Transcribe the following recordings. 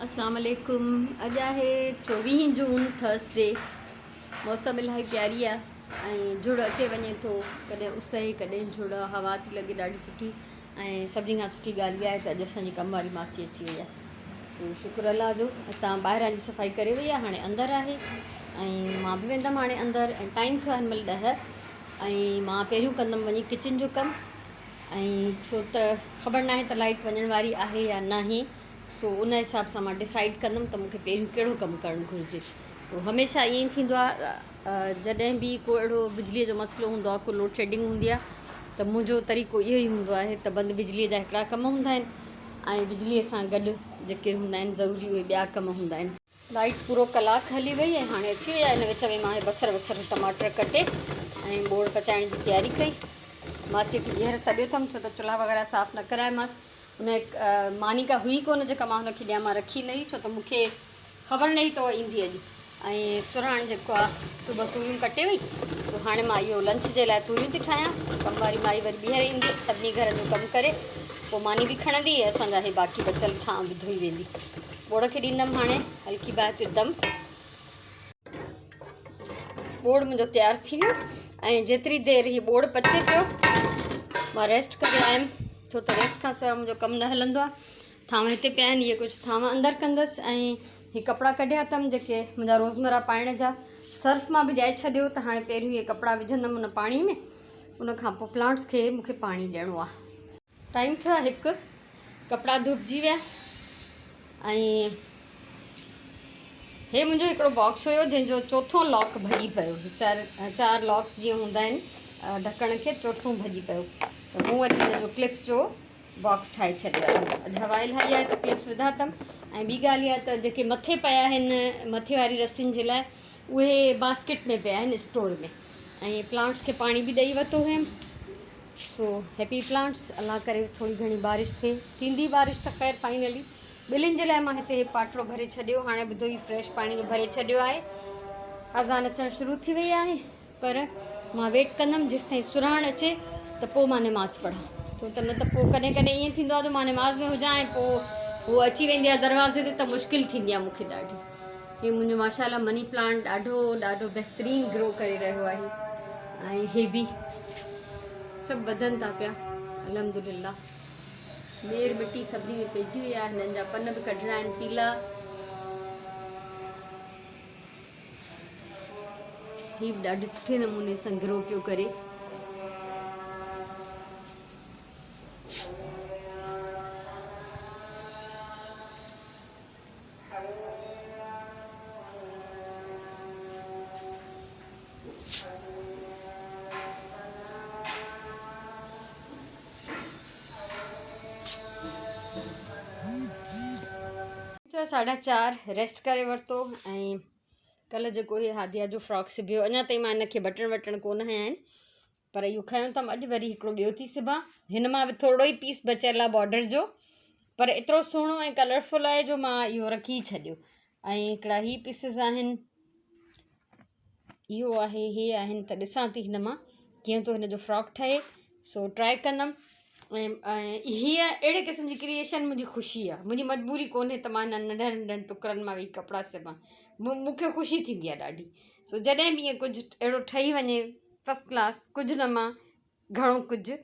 اسلام عليڪم اڄ آهي چوويهين جون ٿرسڊي موسم الاهي پياري آ ۽ جھڙ اچي وڃي ٿو ڪڏهن اس آهي ڪڏهن جھڙ آ هوا ٿي لڳي ڏاڍي سٺي ۽ سڀني کان سٺي ڳالهه اها آهي ته اڄ اسان جي ڪم واري ماسي اچي وئي آ سو شڪر الله جو اتان ٻاهران جي صفائي ڪري وئي آ هاڻي اندر آهي ۽ مان به ويندم هاڻي اندر ۽ ٽائيم ٿيو آهي هن مهل 10 ۽ مان پهريون ڪندم وڃي ڪچن جو ڪم ۽ ڇو ته خبر ناهي ته لائٽ وڃڻ واري آهي يا ناهي سو ان حساب سان مان ڊسائيڊ ڪندم ته مون کي پهريون ڪهڙو ڪم ڪرڻ گهرجي. پوء هميشه ائين ئي ٿيندو آهي جڏهن به ڪو اهڙو بجليء جو مسئلو هوندو آهي ڪو لوڊ شيڊنگ هوندي آهي ته منهنجو طريقو اهو ئي هوندو آهي ته بند بجليء جا هڪڙا ڪم هوندا آهن ۽ بجليء سان گڏ جيڪي هوندا آهن ضروري اهي ٻيا ڪم هوندا آهن. لائيٽ پورو ڪلاڪ هلي وئي ۽ هاڻي اچي وئي آهي ان وچ ۾ مان هي بصر وصر ٽماٽر ڪٽي ۽ ٻوڙ پچائڻ جي تياري ڪئي. ماسيء کي ٻيهر سڏيو اٿم ڇو ته چلها وغيره صاف نه ڪرايامانس. ان ماني ڪا هئي ڪونه جيڪا مان هن کي ڏيان مان رکي نه هئي ڇو ته مون کي خبر نه هئي ته اها ايندي اڄ ۽ سرهاڻ جيڪو آ صبح توريون ڪٽي وئي سو هاڻي مان اهو لنچ جي لاء توريون ٿي ٺاهيان ڪم واري مائي وري ٻيهر ايندي سڀني گهرن جو ڪم ڪري پوء ماني به کڻندي ۽ اسان جا هي باقي بچيل ٿانء به ڌوئي ويندي ٻوڙ کي ڏيندم هاڻي هلڪي باهه تي دم ٻوڙ منهنجو تيار ٿي ويو ۽ جيتري دير هي ٻوڙ پچي پيو مان ريسٽ ڪري آيم ڇو ته ريسٽ کان سواء منهنجو ڪم نه هلندو آهي ٿانو هتي پيا آهن اهي ڪجهه ٿانو اندر ڪندس ۽ هي ڪپڙا ڪڍيا اٿم جيڪي منهنجا روزمره پائڻ جا سرف مان ڀڄائي ڇڏيو ته هاڻي پهريون اهي ڪپڙا وجهندم ان پاڻي ۾ ان کان پوء پلانٽس کي مونکي پاڻي ڏيڻو آهي ٽائيم ٿيو آهي هڪ ڪپڙا ڌوپجي ويا ۽ هي منهنجو هڪڙو باڪس هيو جنهن جو چوٿون لاڪ ڀڄي پيو چار چار لاڪس جيئن هوندا آهن ڍڪڻ کي چوٿون ڀڄي پيو ته مون وري هن جو ڪلپس جو باڪس ٺاهي ڇڏيو آهي اڄ هوا الاهي آهي ته ڪلپس وڌا اٿم ۽ ٻي ڳالهه اها ته جيڪي مٿي پيا آهن مٿي واري رسين جي لاء اهي باسڪيٽ ۾ پيا آهن اسٽور ۾ ۽ پلانٽس کي پاڻي به ڏئي ورتو هيم سو هيپي پلانٽس الله ڪري ٿوري گهڻي بارش ٿئي ٿيندي بارش ته خير فائنلي ٻلين جي لاء مان هتي هي پاٽڙو ڀري ڇڏيو هاڻي ٻڌو هي فريش پاڻي جو ڀري ڇڏيو آهي اذان اچڻ شروع ٿي وئي آهي پر مان ويٽ ڪندم جيستائين سرهاڻ اچي ته پوء مان نماز پڙهان ڇو ته نه ته پوء ڪڏهن ڪڏهن ائين ٿيندو آهي جو مان نماز ۾ هجان ۽ پوء هو اچي ويندي آهي دروازي تي ته مشڪل ٿيندي آهي مونکي ڏاڍي هي منهنجو ماشاء الله مني پلانٽ ڏاڍو ڏاڍو بهترين گرو ڪري رهيو آهي ۽ هي به سڀ وڌن ٿا پيا الحمد لله مير مٽي سڀني ۾ پئجي وئي آهي هنن جا پن به ڪڍڻا آهن پيلا هي به ڏاڍي سٺي نموني سان گرو پيو ڪري ساڍا چار ريسٽ ڪري ورتو ۽ ڪلهه جيڪو هي هاديا جو فراڪ سبيو اڃا تائين مان هن کي بٽڻ وٽڻ ڪونه هنيا آهن پر اهو کنيو اٿم اڄ وري هڪڙو ٻيو ٿي سبان هن مان به ٿورڙو ئي پيس بچيل آهي بارڊر جو پر ايترو سهڻو ۽ ڪلرفل آهي جو مان اهو رکي ڇڏيو ۽ هڪڙا هي پيسز آهن اهو آهي هي آهن ته ڏسان ٿي هن مان ڪيئن ٿو هن جو فراڪ ٺهي سو ٽرائي ڪندم ۽ هيء اهڙي قسم جي ڪريئيشن منهنجي خوشي آهي منهنجي مجبوري ڪونهي ته مان هنن ننڍن ننڍن ٽڪرن مان ويهي ڪپڙا سبان مون کي خوشي ٿيندي آهي ڏاڍي سو جڏهن به ائين ڪجهه اهڙو ٺهي وڃي فرسٽ ڪلاس ڪجهه نه مان گهڻو ڪجهه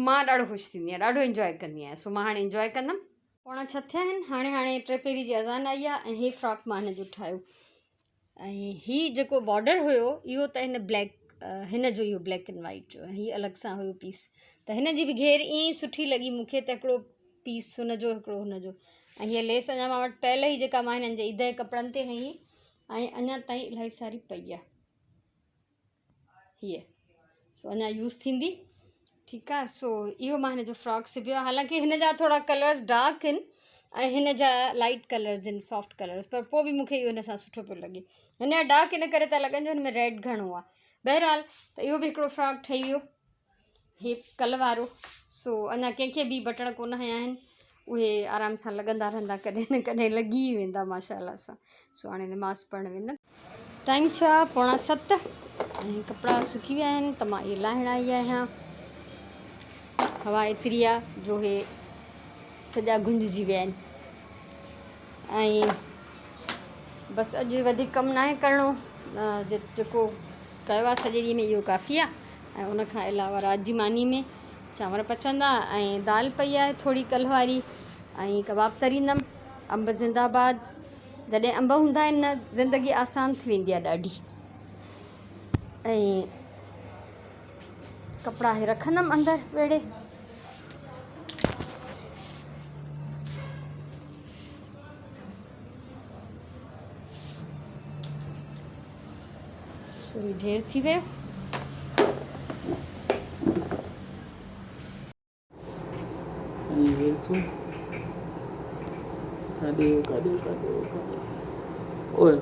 مان ڏاڍو خوش ٿيندي آهيان ڏاڍو انجواء ڪندي آهيان سو مان هاڻي انجواء ڪندم. پوڻا ڇهه ٿيا آهن هاڻي هاڻي ٽي پهري جي اذان آئي آهي ۽ هي فراڪ مان هن جو ٺاهيو ۽ هي جيڪو بارڊر هيو اهو ته هن بليڪ هن جو اهو بليڪ اينڊ وائيٽ جو هي الڳ سان هيو پيس ته هن جي به گهير ائين ئي سٺي لڳي مون کي ته هڪڙو پيس هن جو هڪڙو هن جو ۽ هيء ليس اڃا مان وٽ پيل هئي جيڪا مان هنن جي عيد جي ڪپڙن تي هنئي ۽ اڃا تائين الاهي ساري پئي آهي هيء سو اڃا يوز ٿيندي ٺيڪ آ سو اهو مان هن جو فراڪ سبيو آهي حالانڪه هن جا ٿورا ڪلرز ڊارڪ آهن ۽ هن جا لائٽ ڪلرز آهن سافٽ ڪلرز پر پوء به مونکي اهو هن سان سٺو پيو لڳي هن جا ڊارڪ ان ڪري ٿا لڳن جو هن ۾ ريڊ گهڻو آهي بهرحال ته اهو به هڪڙو فراڪ ٺهي ويو هي ڪل وارو سو اڃا ڪنهن کي به بٽڻ ڪونه هنيا آهن اهي آرام سان لڳندا رهندا ڪڏهن نه ڪڏهن لڳي ئي ويندا ماشاء الله سان سو هاڻي نماز پڙهڻ ويندم ٽائيم ٿيو آهي پوڻا ست ۽ ڪپڙا سڪي ويا آهن ته مان اهي لاهڻ آئي آهيان هوا ايتري آهي جو هي سڄا گهنججي ويا آهن. ۽ بس اڄ وڌيڪ ڪم ناهي ڪرڻو جيڪو ڪيو آهي سڄي ڏينهن ۾ اهو ڪافي آهي ۽ ان کان علاوه رات جي ماني ۾ چانور پچندا ۽ دال پئي آهي ٿوري ڪلهه واري ۽ ڪباب تريندم انب زنده آباد جڏهن انب هوندا آهن نه زندگي آسان ٿي ويندي آهي ڏاڍي ۽ ڪپڙا هي رکندم اندر ويڙهي. سوري ڍير ٿي ويو. ۽ ويلسون ڪاڏي ويو ڪاڏي ويو ڪاڏي ويو ڪاڏي ويو اوئي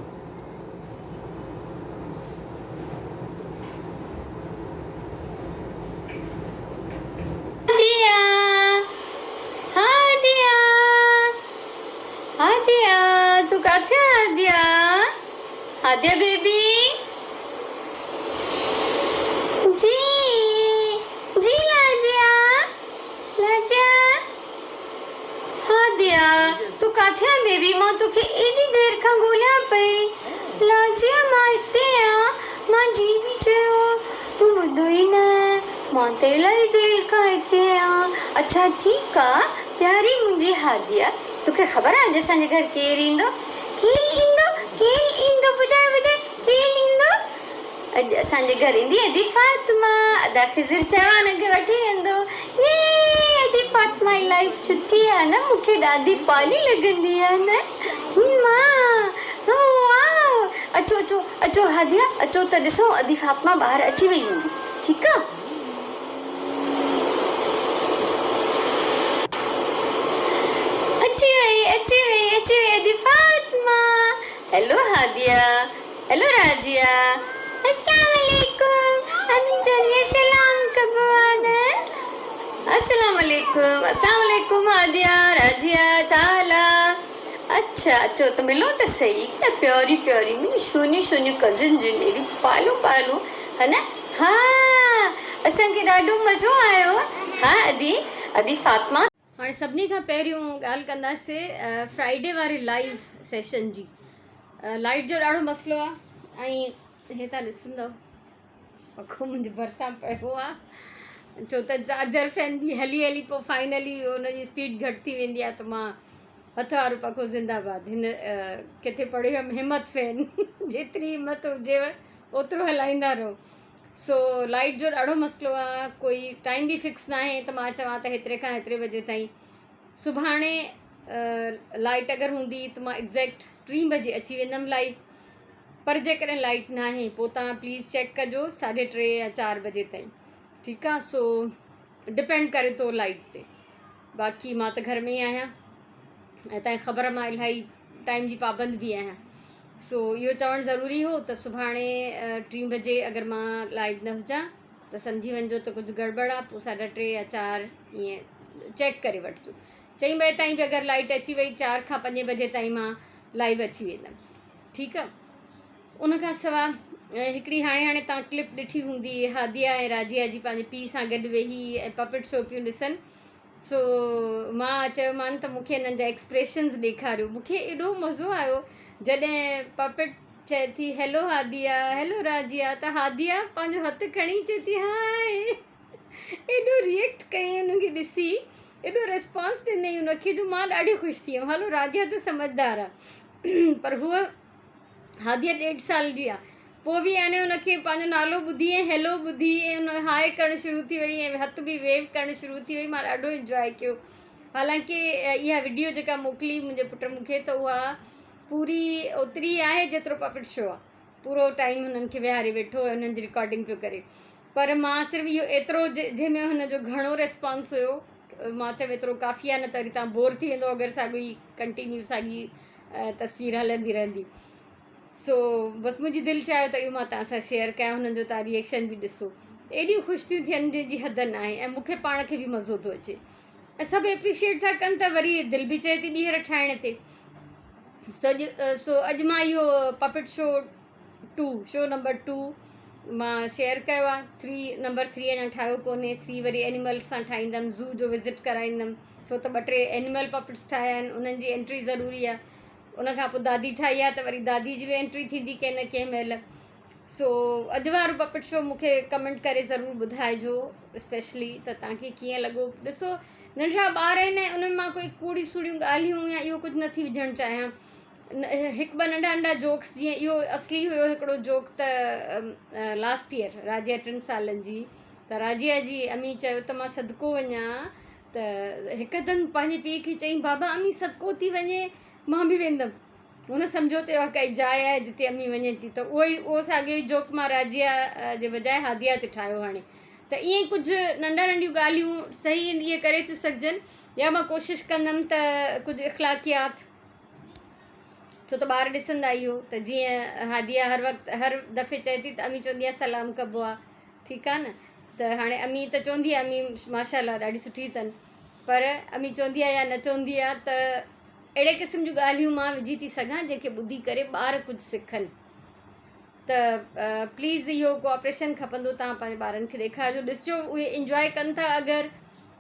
هاديا هاديا هاديا تون ڪاٿي آهين هاديا هاديا بيبي جي جي لاجيا لاجيا هاديا تون ڪاٿي آهين بيبي مان توکي ايڏي دير کان ڳوليان پئي لاجيا مان هتي آهيان مان جي به چيو تون ٻڌو ئي نه مان ته الاهي دير کان هتي آهيان اڇا ٺيڪ آ پياري منهنجي هاديا توکي خبر آ اڄ اسان جي گهر ڪير ايندو ڪير ايندو ڪير ايندو ٻڌاء ٻڌاء ڪير ايندو اڄ اسان جي گهر ايندي ادي فاطمه ادا خضر چوان کي وٺي ويندو يي ادي فاطمه الائي سٺي آ نه مون کي ڏاڍي پالي لڳندي آ نه مان واو اچو اچو اچو هاديه اچو ته ڏسون ادي فاطمه ٻاهر اچي وئي هوندي ٺيڪ آ. اچي وئي اچي وئي اچي وئي ادي فاطمه هيلو هاديه. هيلو راضيه اسلام عليڪم امين چوندي سلام ڪبو آ نه اسلام عليڪم اسلام عليڪم هاديه راضيه ڇا حال آ اڇا اچو ته ملو ته سهي نه پياري پياري منهنجي سوني سوني ڪزن جن ايڏي پالو پالو ها نه ها اسان کي ڏاڍو مزو آيو ها ادي ادي فاطمه هاڻي سڀني کان پهريون ڳالهه ڪنداسي فرائيڊي واري لائيو سيشن جي لائيٽ جو ڏاڍو مسئلو آ ۽ هي تان ڏسندو پکو منهنجي ڀرسان پيو آ ڇو ته چارجر فين به هلي هلي پوء فائنلي ان جي اسپيڊ گهٽ ٿي ويندي آ ته مان هٿ وارو پکو زنده باد هن ڪٿي پڙهيو هيم همت فين جيتري همت هجيو اوترو هلائيندا رهو سو لائيٽ جو ڏاڍو مسئلو آ ڪوئي ٽائيم به فڪس ناهي ته مان چوان ته هيتري کان هيتري بجي تائين سڀاڻي لائيٽ اگر هوندي ته مان ايگزيڪٽ ٽين بجي اچي ويندم لائيو پر جيڪڏهن لائيٽ ناهي پوء توهان پليز چيڪ ڪجو ساڍي ٽي يا چار بجي تائين ٺيڪ آ سو ڊپينڊ ڪري ٿو لائيٽ تي باقي مان ته گهر ۾ ئي آهيان ۽ تنهن خبر مان الاهي ٽائيم جي پابند به آهيان سو اهو چوڻ ضروري هو ته سڀاڻي ٽين بجي اگر مان لائيو نه هجان ته سمجهي وڃجو ته ڪجهه گڙٻڙ آ پوء ساڍا ٽي يا چار ائين چيڪ ڪري وٺجو چئين بجي تائين به اگر لائيٽ اچي وئي چار کان پنجين بجي تائين مان لائيو اچي ويندم ٺيڪ آ ان کان سوا هڪڙي هاڻي هاڻي تان ڪلپ ڏٺي هوندي هاديه ۽ راجيه جي پنهنجي پيء سان گڏ ويهي ۽ پپٽ شو پيون ڏسن سو مان چيومان ته مونکي هنن جا ايڪسپريشنز ڏيکاريو مونکي ايڏو مزو آيو جڏهن پپٽ چئي ٿي هيلو هاديه هيلو راجيه ته هاديه پنهنجو هٿ کڻي چئي ٿي هاء ايڏو ريئيڪٽ ڪيائين انهن کي ڏسي ايڏو ريسپانس ڏنائين ان کي جو مان ڏاڍي خوش ٿي ويم هلو راجيا ته سمجهدار آ پر هوء هاديه ڏيڍ سال جي آ پوء به يعني ان کي پنهنجو نالو ٻڌي ۽ هيلو ٻڌي ۽ ان هاء ڪرڻ شروع ٿي وئي ۽ هٿ به ويو ڪرڻ شروع ٿي وئي مان ڏاڍو انجواء ڪيو حالانڪه اها وڊيو جيڪا موڪلي منهنجي پٽ مون کي ته اها پوري اوتري آهي جيترو پپٽ شو آ پورو ٽائيم هنن کي ويهاري ويٺو ۽ انهن جي رڪارڊنگ پيو ڪري پر مان صرف اهو ايترو جنهن ۾ هن جو گهڻو ريسپانس هيو مان چيم ايترو ڪافي آهي نه ته وري تان بور ٿي ويندو اگر ساڳيو ئي ڪنٽينيو ساڳي تصوير هلندي رهندي سو بس منهنجي دل چاهيو ته اهو مان توهان سان شيئر ڪيان هنن جو تان ريئيڪشن به ڏسو ايڏيون خوش ٿيون ٿين جنهن جي حد نه آهي ۽ مون کي پاڻ کي به مزو ٿو اچي ۽ سڀ اپريشيئيٽ ٿا ڪن ته وري دل به چئي ٿي ٻيهر ٺاهڻ تي سو اڄ سو اڄ مان اهو puppet show two show number two مان شيئر ڪيو آهي ٿري نمبر ٿري اڃا ٺاهيو ڪونهي ٿري وري اينيملس سان ٺاهيندم زو جو وزٽ ڪرائيندم ڇو ته ٻه ٽي اينيمل پپٽس ٺاهيا آهن انهن جي انٽري ضروري آهي. ان کان پوء دادي ٺاهي آهي ته وري دادي جي به انٽري ٿيندي ڪنهن نه ڪنهن مهل. سو اڄ وارو پپٽ شو مون کي ڪمينٽ ڪري ضرور ٻڌائجو اسپيشلي ته توهان کي ڪيئن لڳو. ڏسو ننڍڙا ٻار آهن ۽ انهن مان ڪوئي ڪوڙيون سوڙيون ڳالهيون يا اهو ڪجهه نٿي وجهڻ چاهيان. هڪ ٻه ننڍا ننڍا جوڪس جيئن اهو اصلي هيو هڪڙو جوڪ ته لاسٽ ايئر راجيا ٽن سالن جي ته راجيا جي امي چيو ته مان صدقو وڃان ته هڪدم پنهنجي پيء کي چيائين بابا امي صدقو ٿي وڃي مان به ويندم. هن سمجهيو ته اها ڪائي جاء آهي جتي امي وڃي ٿي ته اهو ئي اهو ساڳيو ئي جوڪ مان راجيا جي بجاء هاديا تي ٺاهيو هاڻي ته ائين ڪجهه ننڍا ننڍيون ڳالهيون صحيح اهي ڪري ٿيون سگهجن يا مان ڪوشش ڪندم ته ڪجهه اخلاقيات ڇو ته ٻار ڏسندا اهو ته جيئن هاديا هر وقت هر دفعي چئي ٿي ته امي چوندي آهي سلام ڪبو آهي ٺيڪ آهي نه ته هاڻي امي ته چوندي آهي امي ماشاء الله ڏاڍي سٺي اٿن پر امي چوندي آهي يا نه چوندي آهي ته اهڙي قسم جون ڳالهيون مان وجهي ٿي سگهان جنهن کي ٻڌي ڪري ٻار ڪجهه سکن ته پليز اهو ڪوآپريشن کپندو تان پنهنجي ٻارن کي ڏيکارجو ڏسجو اهي انجواء ڪن ٿا اگر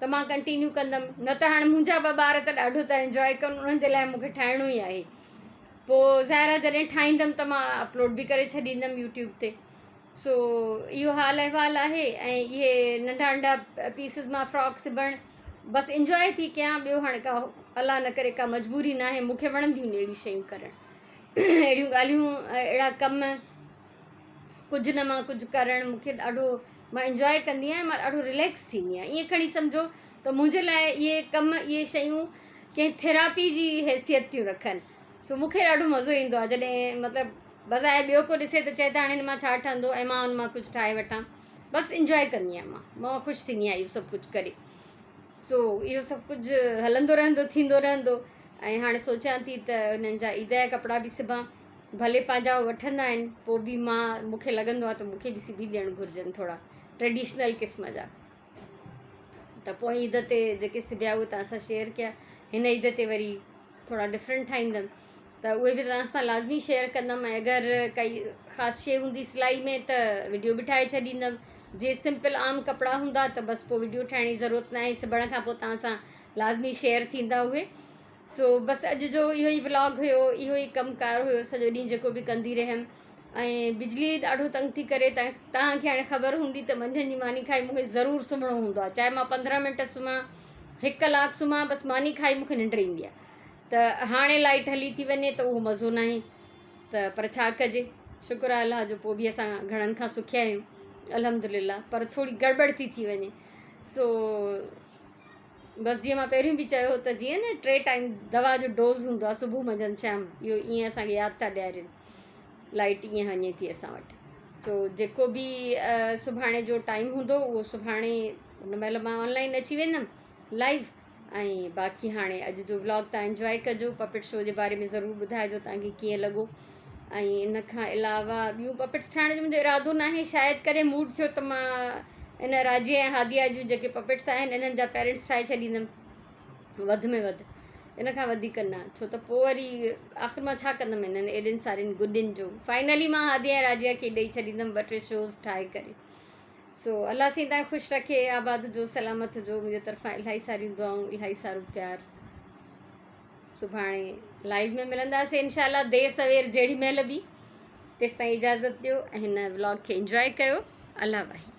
ته مان ڪنٽينيو ڪندم نه ته هاڻي منهنجا ٻه ٻار ته ڏاڍو ٿا انجواء ڪن انهن جي لاء مونکي ٺاهڻو ئي آهي پوء ظاهر آهي جڏهن ٺاهيندم ته مان اپلوڊ به ڪري ڇڏيندم يوٽيوب تي سو اهو حال احوال آهي ۽ اهي ننڍا ننڍا پيسز مان فراڪ سبڻ بس انجواء ٿي ڪيان ٻيو هاڻي ڪا الله نه ڪري ڪا مجبوري ناهي مون کي وڻنديون آهن اهڙيون شيون ڪرڻ اهڙيون ڳالهيون اهڙا ڪم ڪجهه نه مان ڪجهه ڪرڻ مون کي ڏاڍو مان انجواء ڪندي آهيان مان ڏاڍو رليڪس ٿيندي آهيان ائين کڻي سمجهو ته منهنجي لاء اهي ڪم اهي شيون ڪنهن ٿيراپي جي حيثيت ٿيون رکن سو مون کي ڏاڍو مزو ايندو آهي جڏهن مطلب بظاهر ٻيو ڪو ڏسي ته چئي ته هاڻي هن مان ڇا ٺهندو ۽ مان ان مان ڪجهه ٺاهي وٺان بس انجواء ڪندي آهيان مان مان خوش ٿيندي آهيان اهو سڀ ڪجهه ڪري سو اهو سڀ ڪجهه هلندو رهندو ٿيندو رهندو ۽ هاڻي سوچيان ٿي ته هنن جا عيد جا ڪپڙا به سبان ڀلي پنهنجا وٺندا آهن پوء به مان مون کي لڳندو آهي ته مون کي به سبي ڏيڻ گهرجن ٿورا ٽريڊيشنل قسم جا ته پوئين عيد تي جيڪي سبيا اهي توهان سان شيئر ڪيا هن عيد تي وري ٿورا ڊفرنٽ ٺاهيندم ته اهي به توهان سان لازمي شيئر ڪندم ۽ اگر ڪائي خاص شي هوندي سلائي ۾ ته وڊيو به ٺاهي ڇڏيندم جي سمپل عام ڪپڙا هوندا ته بس پوء وڊيو ٺاهڻ جي ضرورت ناهي سبڻ کان پوء توهان سان لازمي شيئر ٿيندا اهي سو بس اڄ جو اهو ئي ولاگ هيو اهو ئي ڪم ڪار هيو سڄو ڏينهن جيڪو به ڪندي رهيم ۽ بجلي ڏاڍو تنگ ٿي ڪري توهان کي هاڻي خبر هوندي ته منجهند جي ماني کائي مونکي ضرور سمهڻو هوندو آهي چاهي مان 15 منٽ سمهان هڪ ڪلاڪ سمهان بس ماني کائي مونکي ننڊ ايندي آهي ته هاڻي لائٽ هلي ٿي وڃي ته اهو مزو ناهي ته پر ڇا ڪجي شڪر آهي الله جو پوء به اسان گهڻن کان سکيا آهيون الحمدلله پر ٿوري گڙٻڙ ٿي ٿي وڃي سو بس جيئن مان پهريون به چيو هو ته جيئن نه ٽي ٽائيم دوا جو ڊوز هوندو آهي صبح منجهند شام اهو ائين اسان کي ياد ٿا ڏيارين لائٽ ائين وڃي ٿي اسان وٽ سو جيڪو به سڀاڻي جو ٽائيم هوندو اهو سڀاڻي ان مهل مان آن لائن اچي ويندم لائيو ۽ باقي هاڻي اڄ جو ولاگ تان انجواء ڪجو پپٽ شو جي باري ۾ ضرور ٻڌائجو تان کي ڪيئن لڳو ۽ ان کان علاوه ٻيون پپٽس ٺاهڻ جو منهنجو ارادو ناهي شايد ڪڏهن موڊ ٿيو ته مان ان راجيه ۽ هاديه جون جيڪي پپٽس آهن انهن جا پيرنٽس ٺاهي ڇڏيندم وڌ ۾ وڌ ان کان وڌيڪ نه ڇو ته پوء وري آخر مان ڇا ڪندم انهن ايڏين سارين گڏين جو فائنلي مان هاديه ۽ راجيه کي ڏئي ڇڏيندم ٻه ٽي شوز ٺاهي ڪري سو الله سائين تان خوش رکي آباد هجو سلامت هجو منهنجي طرفان الاهي ساريون دعائون الاهي سارو پيار سڀاڻي لائيو ۾ ملنداسين انشاء الله دير سوير جهڙي مهل به تيستائين اجازت ڏيو ۽ هن ولاگ کي انجواء ڪيو الله واهي.